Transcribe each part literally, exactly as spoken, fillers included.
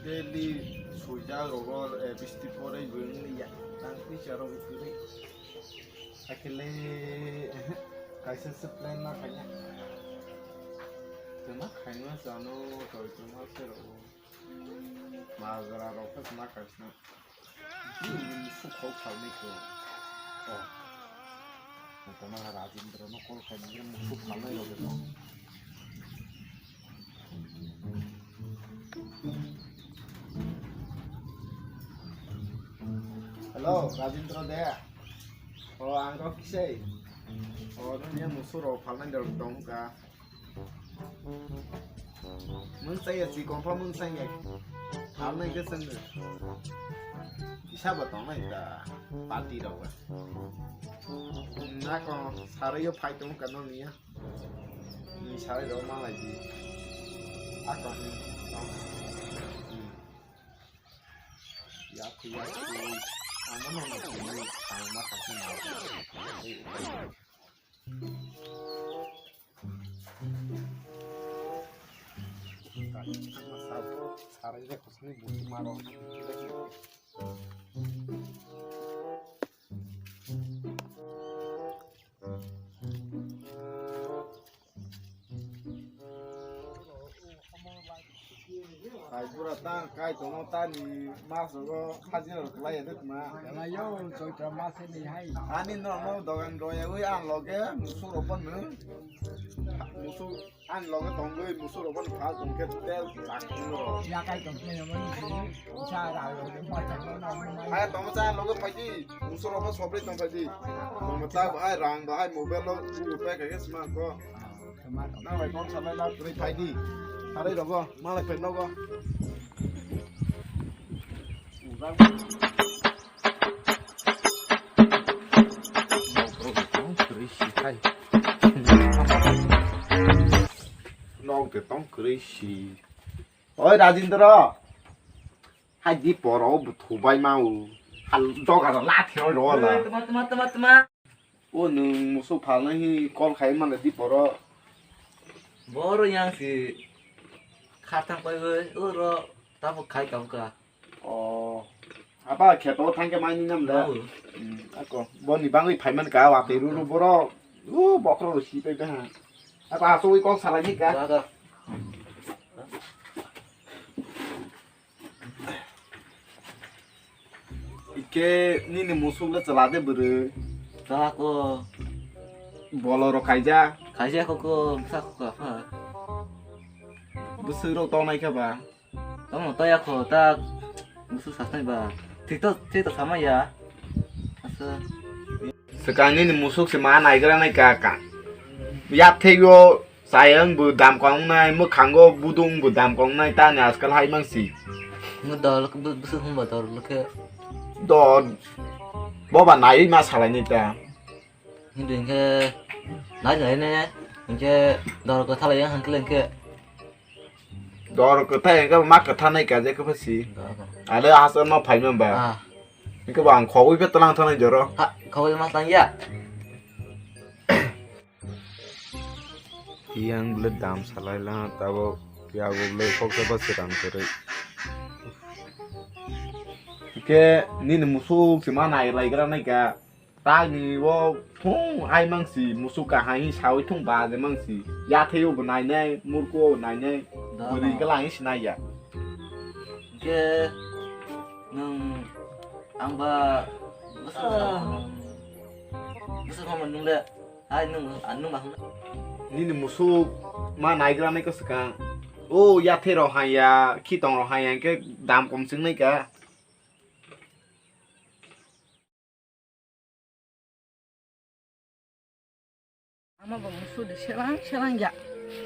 Daily sujak rogo, eh, bisti pore bwrwngni ya. Tang pisa rogo kwrwi. Akele, kaisa se plan ma khanya. Tuma khaima jano, toi tuma se rogo. Majra rok khe ma kaisa. Bini musu khok phalni ko. Oh. Tama Rajendra no call khai ni musu phalnai rok no. Hello, Rajendra de. Oh, ang rok kisai. Oh, nini musu rok phalnai rok tong ka. Mung saya si kompa mung saya. Hal nai ke sang. Isa ba tong nai ta party rok ba. Na ko sare yo phai tong ka no niya. Ni sare rok ma lai di. A ko ni. Ya ku ya ku. Ano no no ku ni. Ang ma ka ku na. Hai bura ta kai tongo ta ni mas rogo khajina rok lai de tma. Kala yo choitra mas ni hai. Ani no no dogan roya ui an loge musu ropan nu. Musu an loge tongoi musu ropan phal tongke tel tak tong ro. Ya kai tong ni mo ni sa ra ro mo ta no no mo. Hai tong cha loge phaji musu ropan sobri tong phaji. Mo ta bai rang bai mobile lo bu pe ke sma ko. Nang lai kong salai la kwrwi phai di. Salai rogo, malai phai nogo. Nog de tong kwrwi si. Oi Rajendra. Hai di poro bu thubai ma u. Hal doga la thi oi ro la. Tuma, tuma, tuma, tuma. O nwng musuk phalnai hi call khai mano di poro. Boro yang si kha thang pai oi, oro tabuk khai tong ka. O, apa kheto thang khe mai ni nam da. Oh. Hmm, ako, boni bangwi phai man ka, wa te ru ru boro. U bokro ro si pai ha. Ako asoi call salai ni ka. Ka, ka. Ike nini musuk le chwla de bwrwi. Chwla ko. Boloro kaija. Kaija ko ko bwsa ko ka pha. Bwswk rok tongnai khe ba. Tamo toya ko ta bwswk sasnai ba. Thik to, thik to sama ya. Asa. Swkang nini musuk se ma naigra nai ka ka. Yak theiyo sayang bo dam kong nai, mwkhango budung bo dam kong nai, tani askal hai mang si. Mo dol ke bu-, busuk hum ba dol ke. Dol. Bo ba nai ma salai ni ta. Hindu hinke nai nai ne, hinke dol ko thalai yang hangke lengke. Dor kwthai hwnkhe ma kwtha nai ka je kwpha si. Dor. Ale asal ma phai man ba. Ah. Hwnkhe ba ang khogwi phe tlang thanai joro. Ha, khogwi ma tlang ya. Yang bwle dam salai la tabo ya bo bwle khoksa ba swkang kwrwi. Hwnkhe nini musuk se ma nai lai gra nai ka. Tagni bo thung ai mangsi, musuk kahai hi sawi thung ba je mangsi. Yathai bo nainai, murku bo nainai, Da, bwrwi da. Kala hi sinai ya. Hwnkhe nwng ang ba bwswk Ah. Bwswk hamya nwng le. Hai nwng, ang nwng ba hwnna. Nini musuk ma naigra nai ko swkang. O yathai rok hai ya, khitong rok hai ya, hwnkhe dam kom chwng nai ka. Ama bo musu de selang selang ya.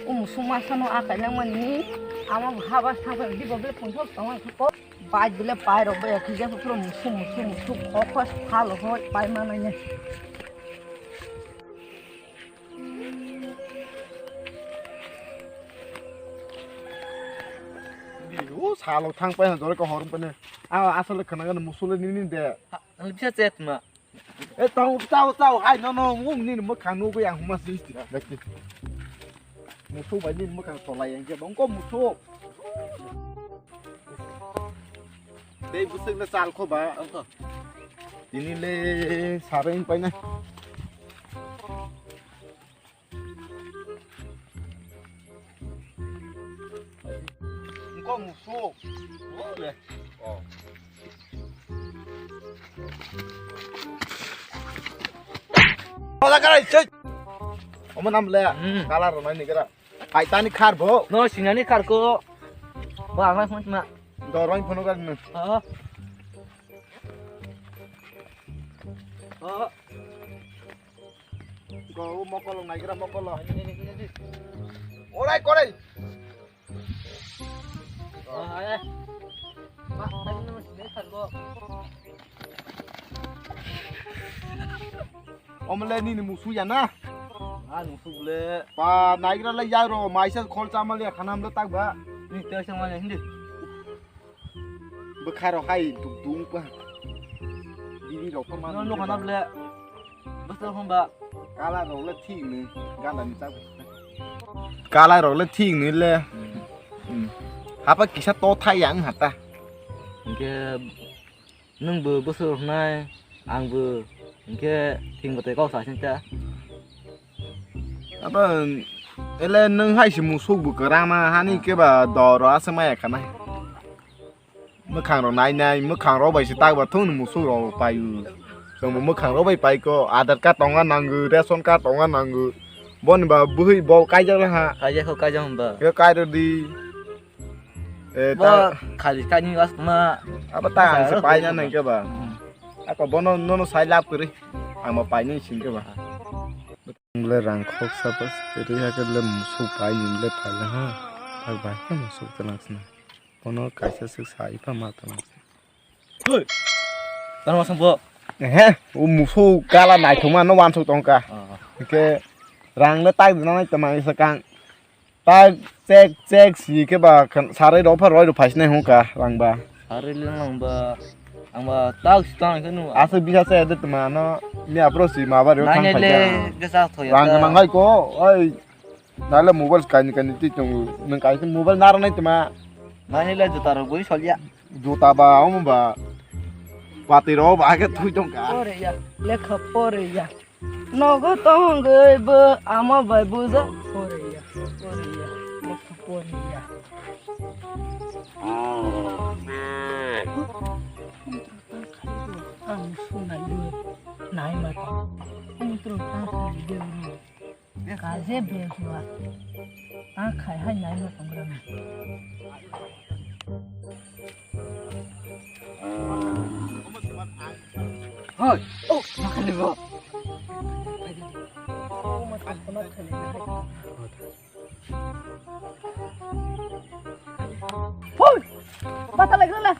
O musu masa no akai nang mani. Ama bo haba sangpa di bo ble pungthok tong ko. Bai bile pai rok bai khija pura musu musu musu khok khos phalo hoi pai manai ne. O salo thang pai han jore ko horum pane. A asal khana gan musu le nini de. Ang bisa chat ma. E tau tau tau hai no no mung ni mo khang no ko yang huma si ti. Musu bai ni mo khang to lai yang je bong ko musu. Tei bwswk no chal kho ba. Tini le sarwi paina. Engko musu. Oh, le. Oh. Ola karai, cek. Omo nam le. Hmm. Kalar rwnai ni gara. Paitani khar bo. No, sinani khar ko. Ba, ang lai phone ma. Dorong phone gar ni. Oh. Oh. Go, mokolo, naigra mokolo. Orai, korai. Omle nini musu ya na? Ah, musu le. Pa, naigra le ya ro, maisa khol chamal ya khanam le tak ba. Ni te sama hindi. Bwkha rok hai duk duk pa. Bini rok pa ma. No, no, khana ble. Bwswk hwnba. Kala rok le thik ni ganda ni chak. Kala rok le thik ni le. Hmm. Hapa kisa to thai yang hata. Hingke nwng bo bwswk hwnai, ang bo hingke thing bwtai kok sa sing ta. Abo ele nwng hai se musuk bo kwrang ma hani ke ba doro ase maya khanai. Mwkhang rok nai nai, mwkhang rok bai se tak ba thung ni musuk rok pai u. Chwng bo mwkhang rok bai pai ko, Aadhaar card tongna nango, ration card tongna nango. Boni ba bwhwi bo kaijak le ha. Kaijak kho, kaijak hwnba. Ke kai rw di. Eh, bo ta khali kani was ma. Abo ta ang se pai na nang ke ba. Hmm. Ako bono nono sai lap kri. Ang ma pai nang sing ke ba. Le rang khok sa pas ri ha ke le musuk pai ni le pai la ha. Tak bai ha musuk ta nang sna. Bono kaisa sik sa ipa ma ta nang sna. Hoi. Tamo sang bo. Ehe, o musuk kala naithokma no wansuk tongka. Ah. Ke rang le tak dina nai tama isa kang. Tak cek cek si ke ba khan sarai rok pha roi rok phai sinai hung ka rang ba. Sarai le lang ba. Ang ba tak si tang ke nu. Asa bisa se de tama no mi apro si ma ba ro thang phai le ka. Gesa thoya. Rang ta. Mang hai ko, oi. Nale mobile kaini kaini ti tongo. Nang kaisa mobile naro nai tama. Nani le juta rok bui solya. Juta ba omo ba. Pati rok ba age thui tongka. Pore ya, lekha pore ya. Nogo tongoi bo ama bai buja. Pore ya, pore ya, lekha pore ya. Ang sunai nai ma. Ang tro ta. Kaje bejua. Ta khai hai nai no tongra na. Hoi. Oh, makan ni bo. Hoi. Bata lagi lah.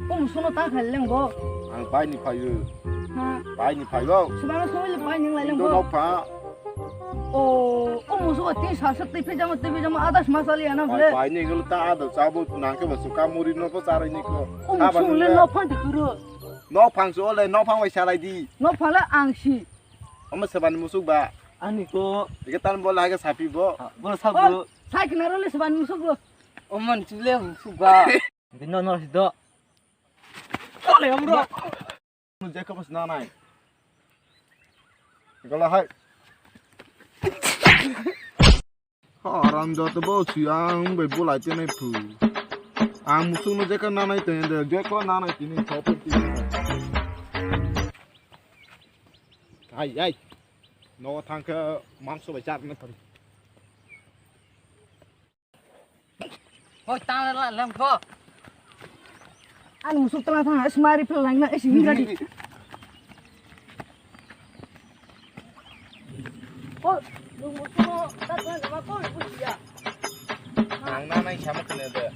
O musuno ta khai leng bo. Ang pai ni phaio. Ha? Pai ni phaio. Subano soi le pai ning lai leng bo. Nok pha. O, o musuno tin sa sa tei phe jamo tei phe jamo adas masali ana ble. Pai ni gel ta ado chabo nang ke basu ka muri no ko charai ni ko. O musuno le nok pha de kuro. Nok phang so le nok phang bai salai di. Nok pha le ang si. Omo sebani musuk ba. Ani ko. Ike tan bol lage sapi bo. Bo sabu. Sai kinaro le sebani musuk bo. Oman chule musuk ba. Bino no sido. Ole amro. Jekobos nanai. Gola hai. Haram joto bo si ang bai bulai tenai phu. Ang musuk no jeka nanai tene de jeko nanai tini thope tini. Ai ai. No thangkhe mangso bai char na thari. Hoi tang la lam ko. Ani musuk tang thang as mari phel lang na as hinga di. Ko lu musuk ta ta ma ko buya. Ang na nai sama kene de.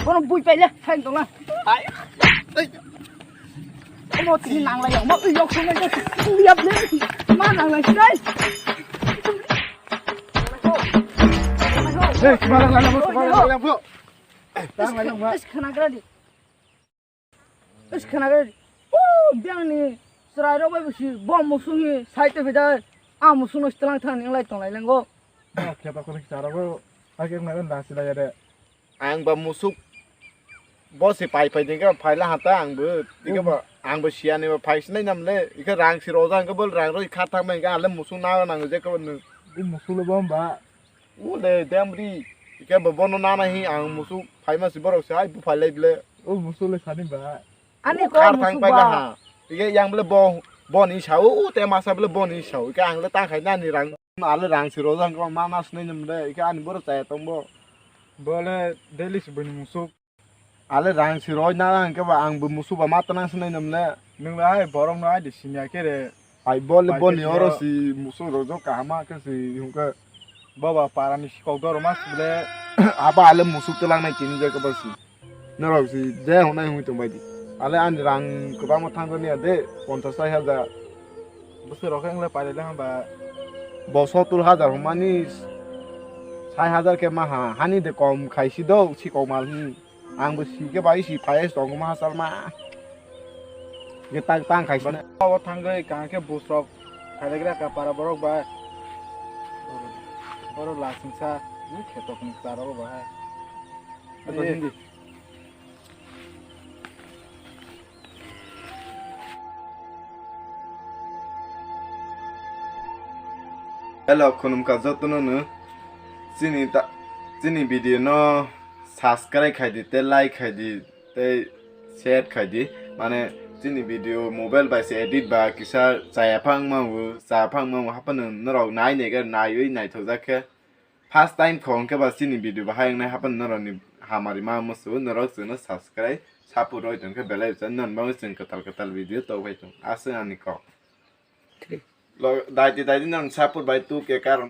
Kono bui pele thang tong la. Ai. Omo tini nang lai, omo ui yok sung lai, ui yap le, ma nang lai, dai. Hey, ma nang lai, ma nang lai, bro. Tang lai, ma. Is khana gra di. Is khana gra di. Oh, biang ni, serai rok bai busi, bom musung ni, sai te bidai. Ah, musuk no setelang thang ning lai tong lai lengo. Ba, khe ba kono kisa rogo. Ake nang nasi lai de. Ang ba musuk bo se pai pai ding ka phai la hata ang bo. Ike ba ang bo siya ni ba phai sinai nam le. Ike rang si roja ang ka bol rang roi kha thang mai ka ale musuk na nang je ka nu. Bo musuk le bom ba. U le dem ri. Ike ba bono na na hi ang musuk phai ma si borok sai bu phai lai le. O musuk le sani ba. Ani kok khar thang musuk pai ba. Laha. Ike yang bele bo, bo ni sao, u te masa bele bo ni sao. Ike ang le tang khai nani rang. Ale rang si rojang ko ma nas nei nem de. Ike ani boro chaya tong bo. Bole daily si bini musuk. Ale rang si roi na ang ke ba ang bo musuk ba ma tanang si nei nem le. Nung le hai borok no ai di simya ke re. Ai bole pai boni ke oro sino. Si musuk rojak kahama ke si hungke. Baba para ni sikok doro mas bele. Aba ale musuk telang nai kini je ke ba si. Norok si je honai hung tong bai di. Ale ani rang kwbangma thangkha niya de, ponchas sai hajar. Bwswk rok wng le pailai le hwnba. Bo sottur hajar hwnmani sai hajar khe ma ha, hani de kom khai si do, si kom al hwn. Ang bo si khe bai si phai tongo ma hachal ma. Ge tang tang khai si na. Bo thangwi kang khe bus rok khailaigra ka para borok ba. Borok lasingsa, ni khetok ni charok ba hai. Ato hindi. Hello, khulumkha jotono no. Chini ta, chini video no subscribe khai di, tei like khai di, tei share khai di. Mane chini video mobile bai se edit ba kisa chaya phang mangu, chaya phang mangu haphano norok nai nai khe naiwi naithokjak khe. First time kho hwnkhe ba chini video bahai wngnai haphano norokni hamari ma musu norok chwngno subscribe support roi tongkhe belai rwchapni non bagwi chwng kwtal kwtal video tobwi tong aswk ani kok. Lo daiti daiti nang support bai tu ke karon.